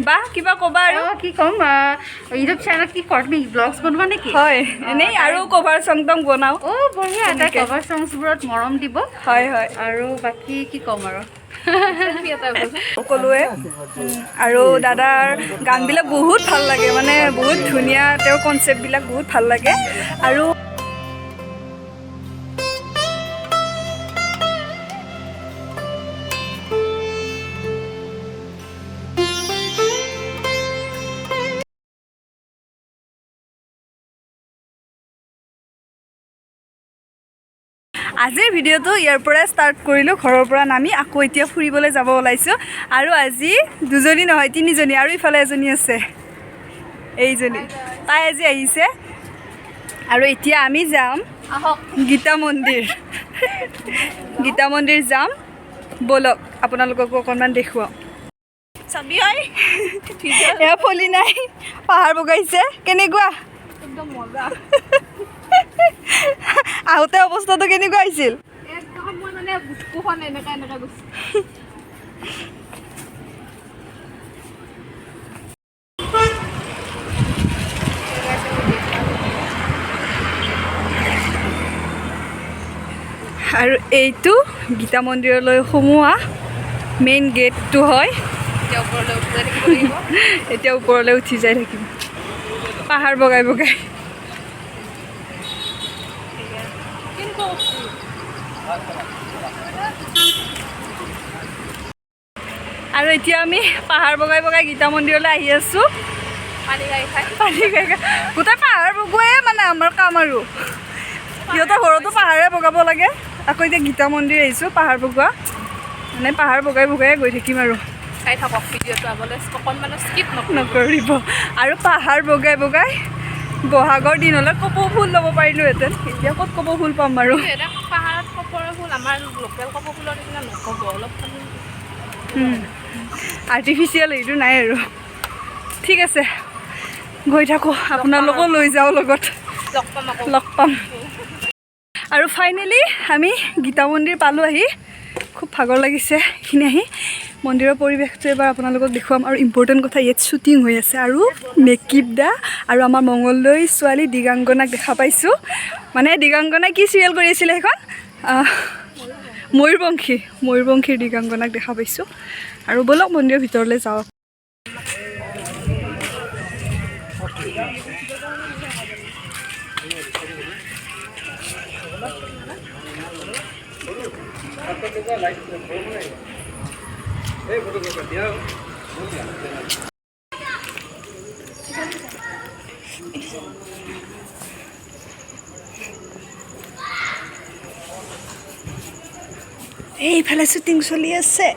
বা কিবা ক'বা আৰু? কি ক'ম, ইউটিউব চেনেলত কি কৰ তুমি? ব্লগছ বনোৱা নেকি? হয়, এনেই আৰু কভাৰ চং টং বনাওঁ। অ' বঢ়িয়া, তাই কভাৰ চংছবোৰত মৰম দিব। হয় হয়। আৰু বাকী কি ক'ম আৰু, সকলোৱে আৰু দাদাৰ গানবিলাক বহুত ভাল লাগে, মানে বহুত ধুনীয়া, তেওঁৰ কনচেপ্টবিলাক বহুত ভাল লাগে। আৰু আজিৰ ভিডিঅ'টো ইয়াৰ পৰাই ষ্টাৰ্ট কৰিলোঁ, ঘৰৰ পৰা নামি আকৌ এতিয়া ফুৰিবলৈ যাব ওলাইছোঁ। আৰু আজি দুজনী নহয় তিনিজনী, আৰু ইফালে এজনী আছে, এইজনী, তাই আজি আহিছে। আৰু এতিয়া আমি যাম গীতা মন্দিৰ, গীতা মন্দিৰ যাম। ব'লক আপোনালোককো অকণমান দেখুৱাওঁ। এয়া ফলি নাই, পাহাৰ বগাইছে, কেনেকুৱা একদম মজা। আহোঁতে অৱস্থাটো কেনেকুৱা হৈছিল? আৰু এইটো গীতা মন্দিৰলৈ সোমোৱা মেইন গেটটো হয়। এতিয়া ওপৰলৈ উঠি যাই থাকিম পাহাৰ বগাই বগাই। আৰু এতিয়া আমি পাহাৰ বগাই বগাই গীতা মন্দিৰলৈ আহি আছোঁ। পানী খাই খাই গোটেই পাহাৰ বগোৱাই মানে আমাৰ কাম আৰু। সিহঁতৰ ঘৰতো পাহাৰে বগাব লাগে। আকৌ এতিয়া গীতা মন্দিৰ আহিছোঁ, পাহাৰ বগোৱা, মানে পাহাৰ বগাই বগাই গৈ থাকিম আৰু। চাই থাকক ভিডিঅ'টো আগলৈ, অকণমানো স্কিপ নকৰিব। আৰু পাহাৰ বগাই বগাই বহাগৰ দিন হ'লে কপৌ ফুল ল'ব পাৰিলোহেঁতেন, এতিয়া ক'ত কপৌ ফুল পাম বাৰু? পাহাৰত কপৌ ফুল আমাৰ লোকেল কপৌ ফুলৰ নিচিনা নক'ব, অলপ আৰ্টিফিচিয়েল এইটো নাই আৰু। ঠিক আছে, গৈ থাকোঁ, আপোনালোকো লৈ যাওঁ লগত, লগ পাম। আৰু ফাইনেলি আমি গীতা মন্দিৰ পালোঁ আহি। খুব ভাগৰ লাগিছে এইখিনি আহি। মন্দিৰৰ পৰিৱেশটো এবাৰ আপোনালোকক দেখুৱাম। আৰু ইম্পৰ্টেণ্ট কথা, ইয়াত শ্বুটিং হৈ আছে আৰু মেকিপ দা আৰু আমাৰ মঙলদৈ ছোৱালী দিগাংগনাক দেখা পাইছোঁ। মানে দিগাংগনা কি চিৰিয়েল কৰি আছিলে সেইখন, ময়ূৰবংশী, ময়ূৰবংশীৰ দিগাংগনাক দেখা পাইছোঁ। আৰু ব'লক মন্দিৰৰ ভিতৰলৈ যাওঁ। এইফালে শ্বুটিং চলি আছে।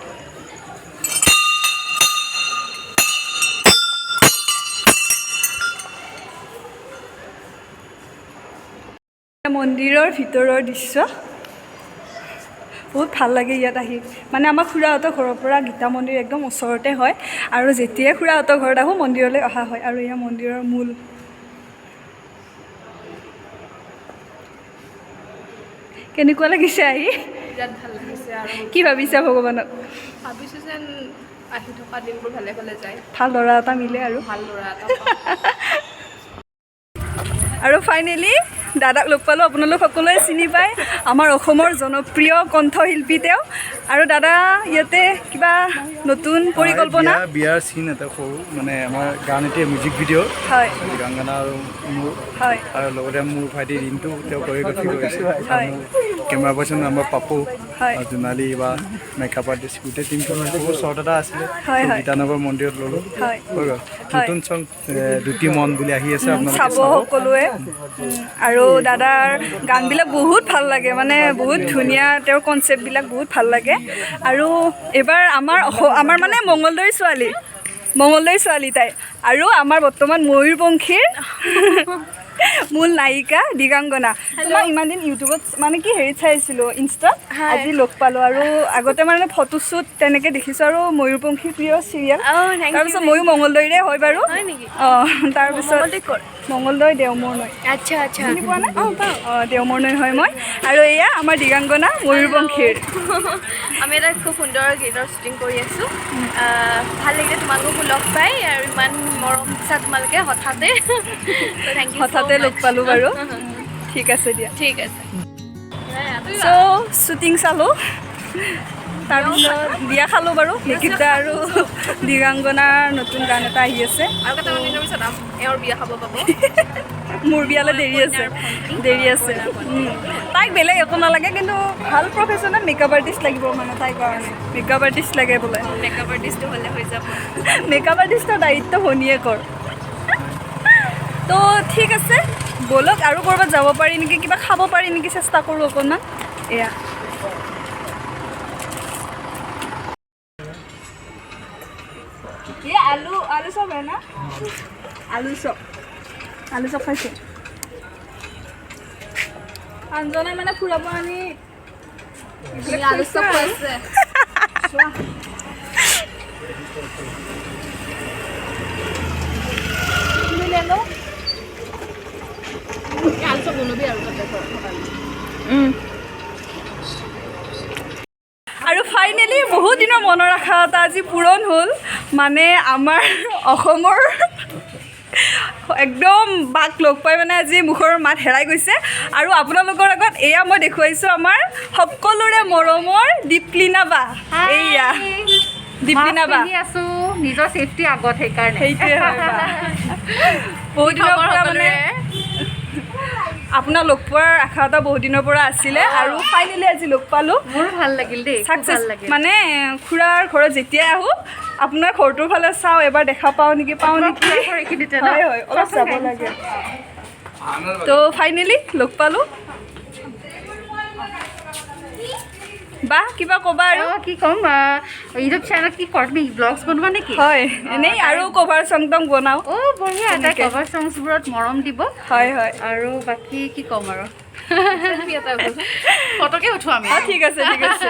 মন্দিৰৰ ভিতৰৰ দৃশ্য বহুত ভাল লাগে ইয়াত আহি। মানে আমাৰ খুৰাহঁতৰ ঘৰৰ পৰা গীতা মন্দিৰ একদম ওচৰতে হয়, আৰু যেতিয়াই খুৰাহঁতৰ ঘৰত আহোঁ মন্দিৰলৈ অহা হয়। আৰু এয়া মন্দিৰৰ মূল। কেনেকুৱা লাগিছে আহি? বিৰাট ভাল লাগিছে। আৰু কি ভাবিছা ভগৱানক? ভাবিছোঁ যেন আহি থকা দিনবোৰ ভালে ভালে যায়, ভাল ল'ৰা এটা মিলে আৰু ভাল ল'ৰা এটা। আৰু ফাইনেলি দাদাক লগ পালোঁ, আপোনালোক সকলোৱে চিনি পায়, আমাৰ অসমৰ জনপ্ৰিয় কণ্ঠশিল্পী তেওঁ। আৰু দাদা, ইয়াতে কিবা নতুন পৰিকল্পনা? বিয়াৰ চিন এটা সৰু, মানে আমাৰ গান এতিয়া মিউজিক ভিডিঅ' হয়, গাংগানা আৰু মোৰ, হয়, আৰু লগতে মোৰ ভাইটি ৰিণ্টু, তেওঁ কৰিঅ'গ্ৰাফি কৰিছে। কেমেৰা পাৰ্চন আমাৰ পাপু, জোনালী বা মেকআপ আৰ্টিষ্ট, গোটেই টিমটো বহুত শ্বৰ্ট এটা আছিলে। গীতানগৰ মন্দিৰত ল'লোঁ। হৈ গ'ল। নতুন চং দুটি মন বুলি আহি আছে, আপোনালোকে চাব সকলোৱে। আৰু দাদাৰ গানবিলাক বহুত ভাল লাগে, মানে বহুত ধুনীয়া, তেওঁৰ কনচেপ্টবিলাক বহুত ভাল লাগে। আৰু এইবাৰ আমাৰ আমাৰ মানে মঙলদৈৰ ছোৱালী, মঙলদৈৰ ছোৱালী তাই, আৰু আমাৰ বৰ্তমান ময়ূৰবংশীৰ মূল নায়িকা দিগাংগনা। তোমাক ইমান দিন ইউটিউবত, মানে কি, হেৰিত চাইছিলোঁ, ইনষ্টাত। আজি লগ পালোঁ। আৰু আগতে মানে ফটোশ্বুট তেনেকৈ দেখিছোঁ আৰু ময়ূৰপংখী প্ৰিয় চিৰিয়েল। তাৰপিছত ময়ো মঙলদৈৰে হয় বাৰু। অঁ, তাৰপিছত মঙলদৈ দেওমৰনৈ। আচ্ছা আচ্ছা। চিনি পোৱা নাই? অঁ, দেওমৰনৈ হয় মই। আৰু এয়া আমাৰ দিগাংগনা ময়ূৰপংখীৰ। আমি এটা খুব সুন্দৰ গীতৰ শ্বুটিং কৰি আছোঁ। ভাল লাগিলে তোমালোককো লগ পাই আৰু ইমান মৰম দিছা তোমালোকে হঠাতে। Thank U. হঠাতে লগ পালোঁ বাৰু। ঠিক আছে দিয়া। ঠিক আছে। চ' শ্বুটিং চালোঁ, তাৰপিছত বিয়া খালোঁ বাৰু। নিকিতা আৰু দিগাংগনাৰ নতুন গান এটা আহি আছে। আৰু কেইটামান দিনৰ পিছত এওঁৰ বিয়া খাব পাব। মোৰ বিয়ালৈ দেৰি আছে, দেৰি আছে। তাইক বেলেগ একো নালাগে, কিন্তু ভাল প্ৰফেচনেল মেকআপ আৰ্টিষ্ট লাগিব। মানে তাইৰ কাৰণে মেকআপ আৰ্টিষ্ট লাগে বোলে। মেকআপ আৰ্টিষ্টটো হ'লে হৈ যাব। মেকআপ আৰ্টিষ্টৰ দায়িত্ব ভনীয়েকৰ। তো ঠিক আছে, ব'লক, আৰু ক'ৰবাত যাব পাৰি নেকি, কিবা খাব পাৰি নেকি, চেষ্টা কৰোঁ অকণমান। এয়া ये आलू, आलू चप है ना? আলু চপ, আলু চপ খাইছোঁ। আঞ্জনাই মানে ফুৰাব আনি আলু চপ খুৱাইছে। চোৱা। তুমি ले लो। আলু চপ বনাবি আৰু তাতে ঘৰত থকা। আৰু ফাইনেলি বহুত দিনৰ মনৰ আশা এটা আজি পূৰণ হ'ল। মানে আমাৰ অসমৰ একদম বাক লগ পাই মানে আজি মুখৰ মাত হেৰাই গৈছে। আৰু আপোনালোকৰ আগত এয়া মই দেখুৱাইছোঁ আমাৰ সকলোৰে মৰমৰ দীপলিনা বা। এইয়া দীপলিনা বা। পিন্ধি আছো, নিজৰ চেফটি আগত, সেইকাৰণে। সেইটোৱে হয় বা। বহুত দিনৰ পৰা মানে আপোনাক লগ পোৱাৰ আশা এটা বহুত দিনৰ পৰা আছিলে আৰু ফাইনেলি আজি লগ পালোঁ। মোৰো ভাল লাগিল দেই, খুব ছাকচেছ। ভাল লাগিল। মানে খুৰাৰ ঘৰত যেতিয়াই আহোঁ, আপোনাৰ ঘৰটোৰ ফালে চাওঁ, এবাৰ দেখা পাওঁ নেকি, পাওঁ নেকি। খুৰাৰ ঘৰ এইখিনিতে ন? হয়, অলপ যাব লাগে। তো ফাইনেলি লগ পালোঁ। বা, কিবা ক'বা আৰু? অ, কি ক'ম? ইউটিউব চেনেলত কি কৰা তুমি? ব্লগছ বনোৱা নেকি? হয়, এনেই আৰু কভাৰ চং টং বনাওঁ। অ' বঢ়িয়া। তাই তেনেকে। কভাৰ চংছবোৰত মৰম দিব। হয় হয় আৰু বাকী কি ক'ম আৰু? ফটোকে উঠো আমি। অঁ, ঠিক আছে, ঠিক আছে।